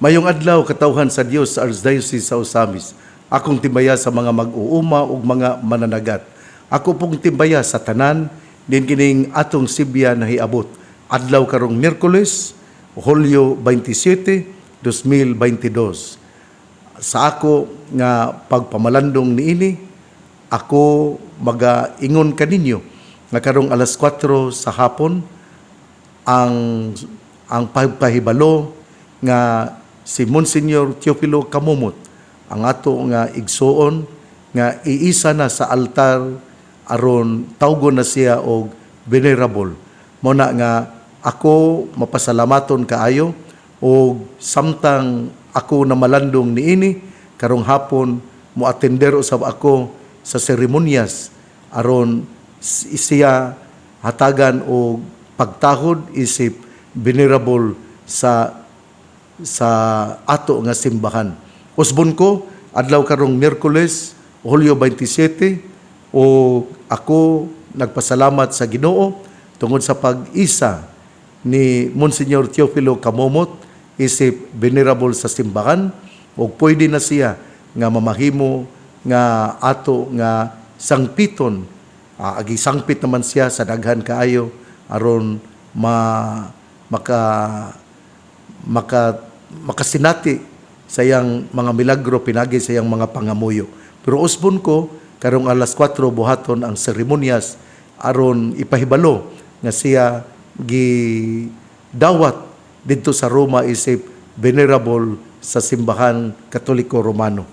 Mayong adlaw, katawhan sa Dios sa Archdiocese sa Ozamiz. Akong timbaya sa mga mag-uuma ug mga mananagat. Ako pong timbaya sa tanan din kining atong sibya na hiabot. Adlaw karong Miyerkules, Hulyo 27, 2022. Sa ako nga pagpamalandong niini, ako magaingon kaninyo nga karong alas 4 sa hapon ang pagpahibalo nga si Monsignor Teofilo Camomot, ang ato nga igsuon nga iisa na sa altar aron tawgon na siya og venerable. Mao na nga ako mapasalamaton kaayo og samtang ako na malandong niini karong hapon, mo atender usab ako sa seremonyas aron siya hatagan og pagtahod isip venerable sa ato nga simbahan. Usbon ko, adlaw karong Miyerkules, Hulyo 27, o ako nagpasalamat sa Ginoo tungod sa pag-isa ni Monsignor Teofilo Camomot isip venerable sa simbahan ug pwede na siya nga mamahimo nga ato nga sangpiton. Agi sangpit naman siya sa daghan kaayo aron ma maka maka makasinati sa iyang mga milagro pinagi sa iyang mga pangamuyo. Pero usbon ko, karong alas 4 buhaton ang seremonyas aron ipahibalo nga siya gi dawat didto sa Roma isip venerable sa Simbahan Katoliko Romano.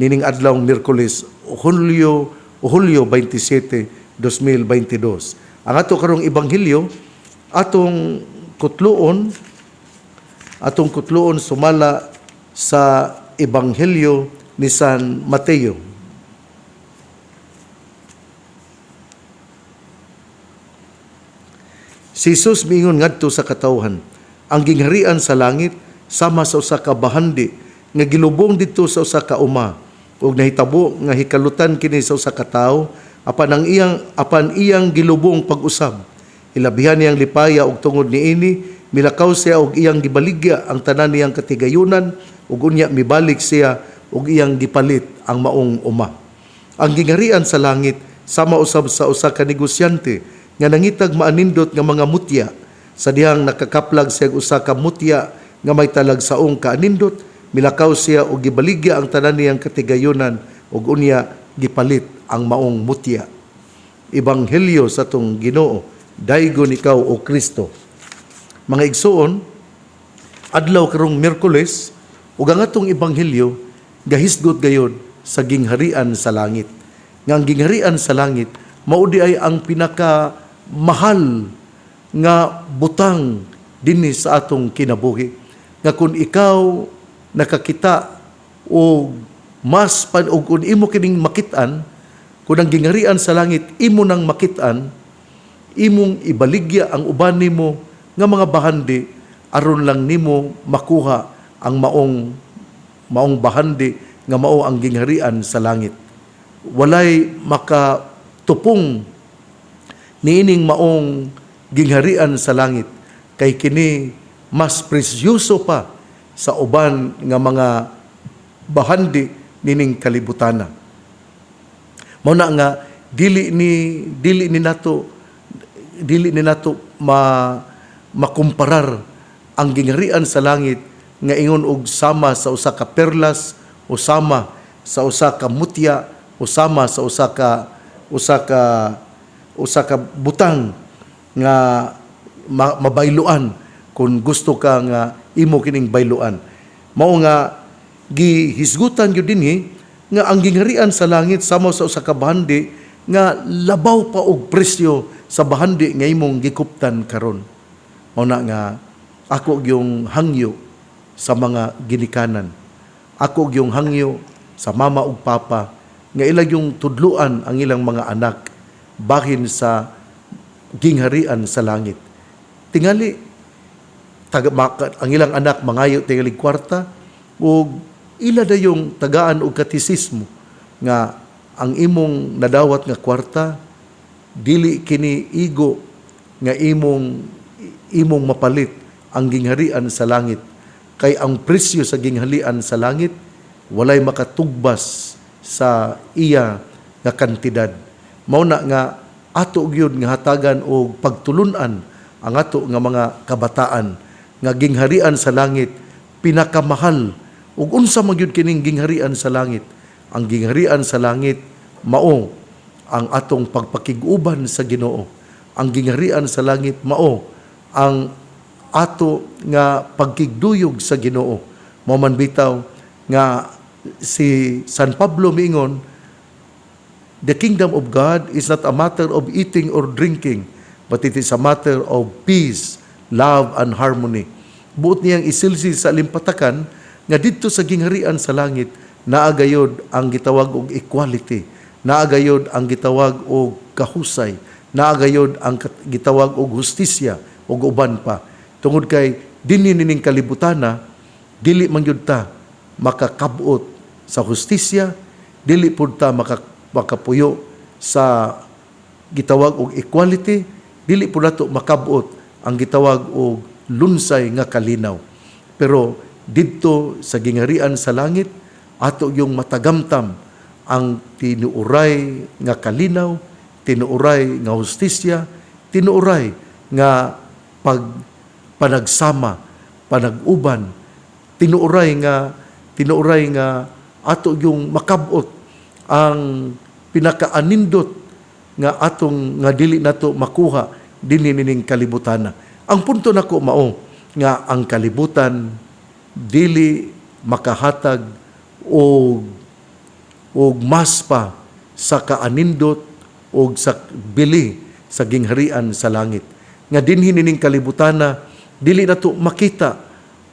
Nining adlaw Miyerkules, Hulyo 27, 2022. Ang ato karong ebanghelyo, atong kutluon sumala sa Ebanghelyo ni San Mateo. Si Jesus miingon ngadto sa katawhan, "Ang gingharian sa langit sama sa usa ka bahandi nga gilubong didto sa usa ka uma, ug nahitabo nga hikalutan kini sa usa ka tawo apan iyang gilubong pag-usab. Hilabihan niyang lipaya og tungod niini milakaw siya og iyang gibaligya ang tanan niyang katigayunan ug unya mibalik siya ug iyang gipalit ang maong uma. Ang gingharian sa langit sama usab sa usa ka negosyante nga nangitag maanindot nga mga mutya. Sa dihang nakakaplag siya og usa ka mutya nga may talagsaong kaanindot, milakaw siya og gibaligya ang tanan niyang katigayunan ug unya gipalit ang maong mutya." Ebanghelyo sa atong Ginoo. Daygon ikaw, o Kristo. Mga igsuon, adlaw karong Miyerkules ug ang atong ebanghelyo gahisgot gayod sa gingharian sa langit. Nga ang gingharian sa langit mao di ay ang pinaka mahal nga butang dinhi sa atong kinabuhi. Nga kung ikaw nakakita og mas pan og kung imo kining makit-an, kung ang gingharian sa langit imo nang makit-an, imong ibaligya ang uban nimo nga mga bahandi aron lang nimo makuha ang maong maong bahandi nga mao ang gingharian sa langit. Walay makatupong niining maong gingharian sa langit kay kini mas presyoso pa sa uban nga mga bahandi nining kalibutana. Mao na nga dili ni nato makumparar ang gingharian sa langit nga ingon og sama sa usa ka perlas o sama sa usa ka mutya o sama sa usa ka butang nga mabayluan kung gusto ka nga imo kining bayluan. Mao nga gihisgutan gyud dinhi nga ang gingharian sa langit sama sa usa ka bahandi nga labaw pa og presyo sa bahandi nga imong gikuptan karon. Mao na nga ako gyung hangyo sa mga ginikanan. Ako gyung hangyo sa mama ug papa nga ila yung tudluan ang ilang mga anak bahin sa gingharian sa langit. Tingali ang ilang anak mangayo tingali kwarta ug ila dayong tagaan og katisismo nga ang imong nadawat nga kwarta, dili kini igo nga imong imong mapalit ang gingharian sa langit. Kay ang presyo sa ginghalian sa langit, walay makatugbas sa iya nga kantidad. Mao na nga ato gyud nga hatagan og pagtulunan ang ato nga mga kabataan nga gingharian sa langit pinakamahal. Ug unsa man gyud kining gingharian sa langit? Ang gingharian sa langit mao ang atong pagpakig-uban sa Ginoo. Ang gingharian sa langit mao ang ato nga pagkigduyog sa Ginoo. Mao man bitaw nga si San Pablo miingon, "The kingdom of God is not a matter of eating or drinking, but it is a matter of peace, love, and harmony." Buot niyang isilsi sa alimpatakan nga didto sa gingharian sa langit naa gayod ang gitawag og equality, naa gayod ang gitawag og kahusay, naa gayod ang gitawag og hustisya ug uban pa. Tungod kay dinhi nining kalibutana, dili man gyud ta makakabot sa hustisya, dili pud ta makapuyo sa gitawag og equality, dili pud nato makabot ang gitawag og lunsay nga kalinaw. Pero didto sa gingharian sa langit, ato yung matagamtam ang tinuuray nga kalinaw, tinuuray nga hustisya, tinuuray nga pag panagsama, panag-uban, tinuuray nga ato yung makabot ang pinakaanindot nga atong nga dili nato makuha dinhi nining kalibutana. Ang punto nako mao nga ang kalibutan dili makahatag og mas pa sa kaanindot og sa bili sa gingharian sa langit. Nga dinhi nining kalibutana, dili nato makita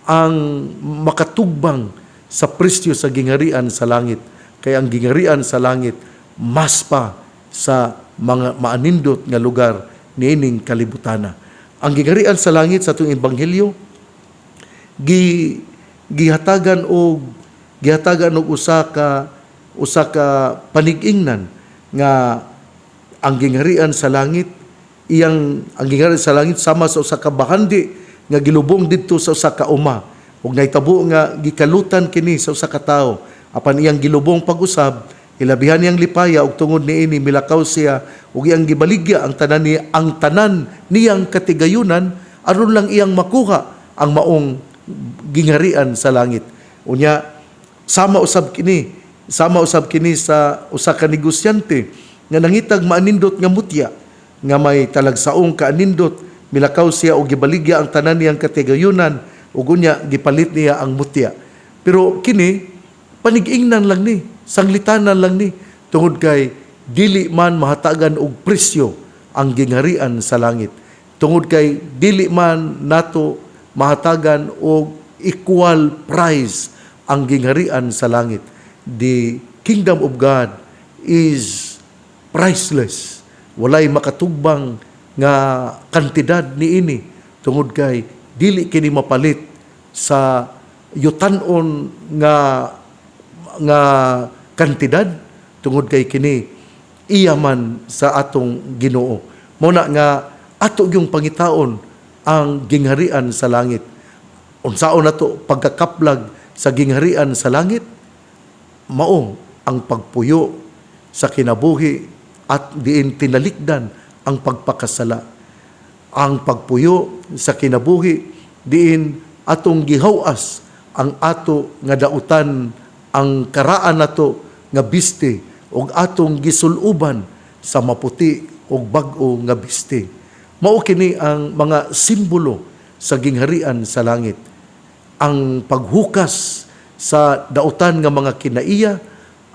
ang makatugbang sa presyo sa gingharian sa langit, kay ang gingharian sa langit mas pa sa mga maanindot nga lugar niining kalibutana. Ang gingharian sa langit sa atong ebanghelyo gihatagan og usa ka panig-ingnan nga ang gingharian sa langit iyang ang gingharian sa langit sama sa usa ka bahandi nga gilubong didto sa usa ka uma, ug nahitabo nga gikalutan kini sa usa ka tawo, apan iyang gilubong pag-usab, hilabihan niyang lipaya, ug tungod niini milakaw siya ug iyang gibaligya ang tanan niyang katigayunan aron lang iyang makuha ang maong gingharian sa langit. Unya sama usab kini sa usa ka negosyante nga nangitag maanindot nga mutya nga may talagsaong kaanindot. Milakaw siya og gibaligya ang tanan niyang katigayunan ug unya gipalit niya ang mutya. Pero kini panig-ingnan lang ni, sanglitanan lang ni, tungod kay dili man mahatagan og presyo ang gingharian sa langit, tungod kay dili man nato mahatagan og equal price ang gingharian sa langit. The kingdom of God is priceless. Walay makatugbang nga kantidad niini, tungod kay dili kini mapalit sa yutanon nga kantidad, tungod kay kini iya man sa atong Ginoo. Mao na nga ato yung pangitaon ang gingharian sa langit. Unsaon nato pagkakaplag sa gingharian sa langit? Mao ang pagpuyo sa kinabuhi at diin tinalikdan ang pagpakasala. Ang pagpuyo sa kinabuhi diin atong gihawas ang ato nga dautan, ang karaan nato nga biste, ug atong gisuluban sa maputi ug bag-o nga biste. Mao kini ang mga simbolo sa gingharian sa langit. Ang paghukas sa dautan nga mga kinaiya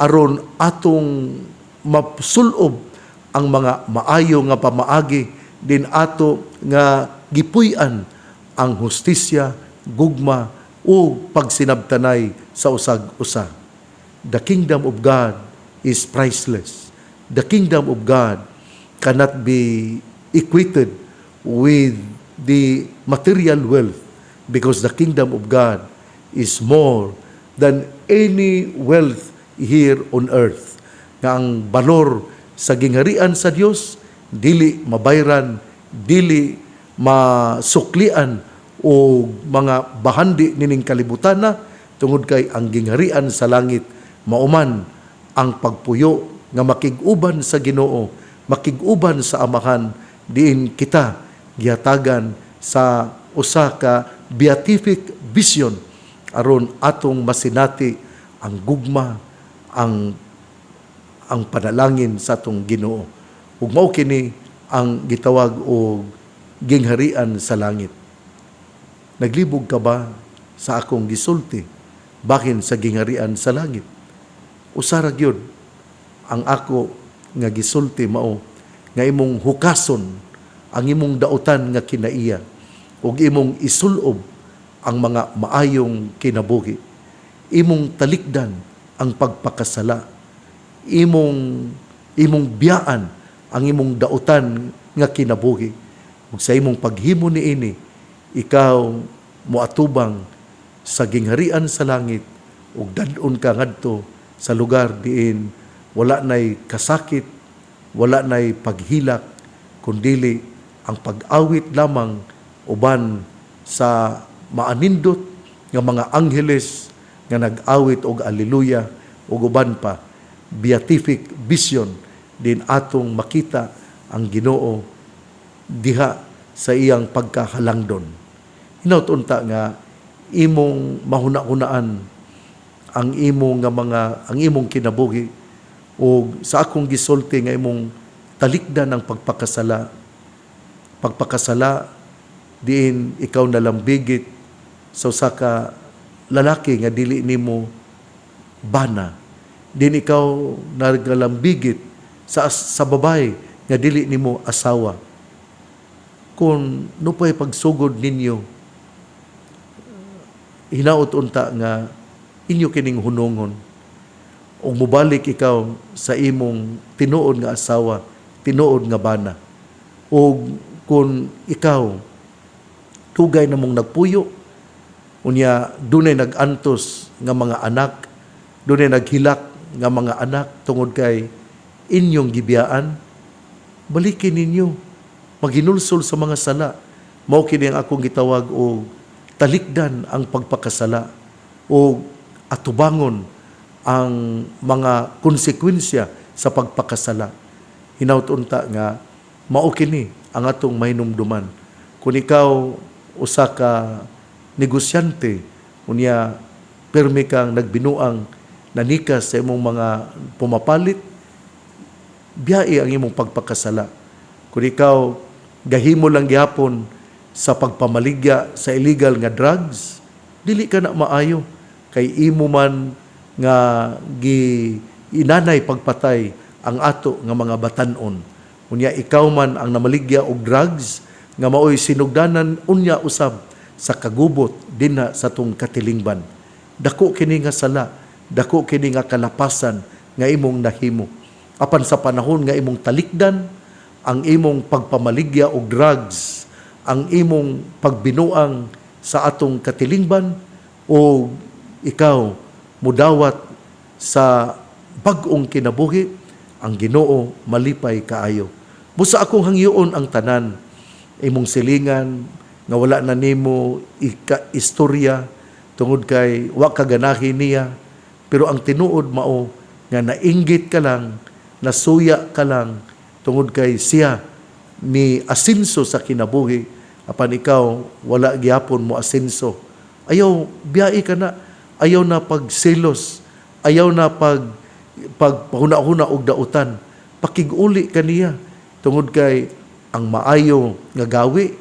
aron atong masulob ang mga maayo nga pamaagi din ato nga gipuy-an ang hustisya, gugma ug pagsinabtanay sa usag usa. The kingdom of God is priceless. The kingdom of God cannot be equated with the material wealth because the kingdom of God is more than any wealth here on earth. Nga ang balor sa gingharian sa Dios dili mabayran, dili masuklian og o mga bahandi nining kalibutan na, tungod kay ang gingharian sa langit mauman ang pagpuyo nga makig-uban sa Ginoo, makig-uban sa Amahan, diin kita gihatagan sa usa ka beatific vision aron atong masinati ang gugma, ang panalangin sa atong Ginoo. Ug mao kini ang gitawag og gingharian sa langit. Naglibog ka ba sa akong gisulti bahin sa gingharian sa langit? Usa ra gyud ang ako nga gisulti, mao nga imong hukason ang imong dautan nga kinaiya ug imong isulob ang mga maayong kinabuhi. Imong talikdan ang pagpakasala. Imong biyaan ang imong dautan nga kinabuhi. Ug sa imong paghimo niini, ikaw moatubang sa gingharian sa langit ug dad-on ka ngadto sa lugar diin wala nay kasakit, wala nay paghilak, kundili ang pag-awit lamang uban sa maanindot nga mga angheles nga nag-awit og aleluya ug uban pa beatific vision din atong makita ang Ginoo diha sa iyang pagkahalangdon. Hinaut unta nga imong mahuna-hunaan ang imong nga mga ang imong kinabuhi ug sa akong gisulti nga imong talikdan ang pagpakasala, pagpakasala diin ikaw nalambigit sa usa ka lalaki nga dili nimo bana, din ikaw nagalambigit sa babae nga dili nimo asawa. Kung nupay pagsugod ninyo, hinaut unta nga inyo kining hunongon ug mobalik ikaw sa imong tinuod nga asawa, tinuod nga bana. Ug kung ikaw dugay na mong nagpuyo, unya dunay nag-antos nga mga anak, dunay naghilak nga mga anak tungod kay inyong gibiyaan, balikin ninyo, maghinulsol sa mga sala. Mao kini ang akong gitawag og talikdan ang pagpakasala o atubangon ang mga konsekwensya sa pagpakasala. Hinaut unta nga mao kini ang atong mahinumduman. Kung ikaw usa ka negosyante, unya permi kang nagbinuang, nanikas sa imong mga pumapalit, biyai ang imong pagpakasala. Kung ikaw gahimo lang gihapon sa pagpamaligya sa illegal nga drugs, dili ka na maayo kay imo man nga gi inanay pagpatay ang ato nga mga batan-on. Unya ikaw man ang namaligya og drugs nga maoy sinugdanan unya usab sa kagubot dinha sa atong katilingban. Dako kini nga sala, dako kini nga kalapasan nga imong nahimo. Apan sa panahon nga imong talikdan ang imong pagpamaligya og drugs, ang imong pagbinuang sa atong katilingban, o ikaw mudawat sa bag-ong kinabuhi, ang Ginoo malipay kaayo. Busa akong hangyoon ang tanan, imong silingan nga wala na nimo ika istorya tungod kay wa ka ganahi niya, pero ang tinuod mao nga nainggit ka lang, nasuya ka lang tungod kay siya ni asenso sa kinabuhi apan ikaw wala gihapon mo asenso. Ayaw, biyai ka na. Ayaw na pagselos, ayaw na pagpahuna-huna og dautan. Pakig-uli kaniya tungod kay ang maayo nga gawi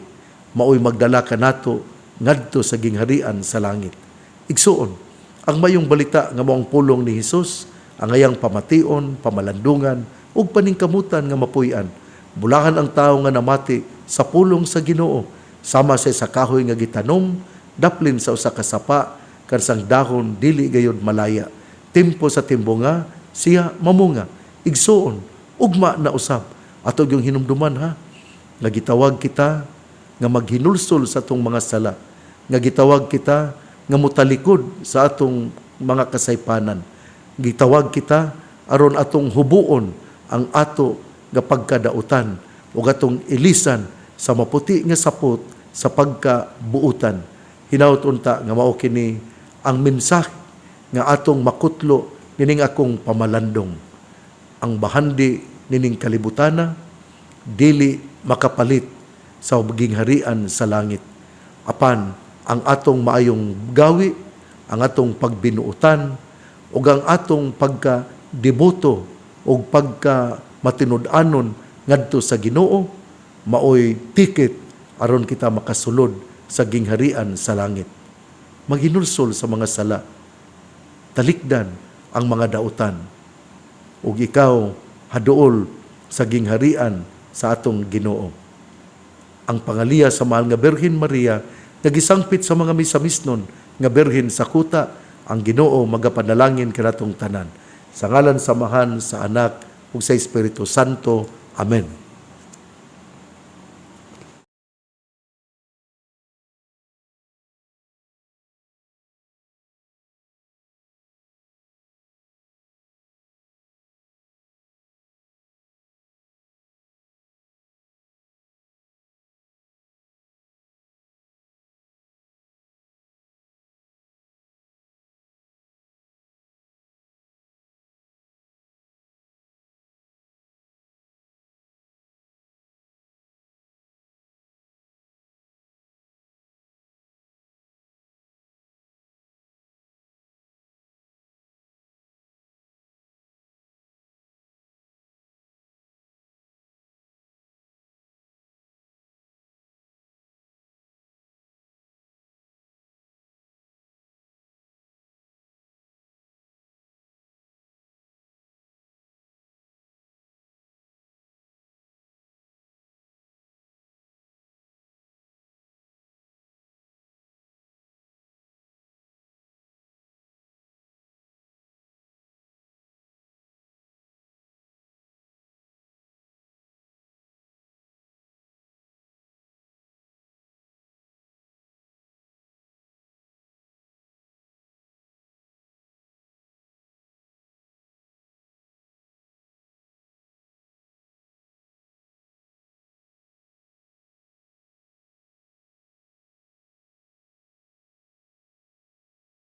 maoy magdala kanato ngadto sa gingharian sa langit. Igsuon, ang mayong balita nga mao ang pulong ni Hesus ang ayang pamation, pamalandungan ug paningkamutan nga mapuy-an. Bulahan ang tawo nga namati sa pulong sa Ginoo, sama sa kahoy nga gitanom daplin sa usa ka sapa, kansang dahon dili gayud malaya. Tempo sa timbunga siya mamunga. Igsuon, ugma na usab ato yung hinumduman ha, nga gitawag kita nga maghinulsol sa atong mga sala, nga gitawag kita nga mutalikod sa atong mga kasaypanan, gitawag kita aron atong hubuon ang ato nga pagkadautan ug atong ilisan sa maputi nga sapot. sa pagkabuutan. Hinaut unta nga mao kini ang mensahe nga atong makutlo nining akong pamalandong. Ang bahandi nining kalibutana dili makapalit sa gingharian sa langit. Apan ang atong maayong gawi, ang atong pagbinuutan, ug ang atong pagka-deboto ug pagka matinud-anon ngadto sa Ginoo, maoy tiket aron kita makasulod sa gingharian sa langit. Maghinulsol sa mga sala, talikdan ang mga dautan, ug ikaw haduol sa gingharian sa atong Ginoo. Ang pangaliya sa mahal nga Birhen Maria nga gisangpit sa mga misamisnon nga birhen sa kuta, ang Ginoo magapanalangin kanatong tanan. Sa ngalan sa Amahan, sa Anak ug sa Espiritu Santo. Amen.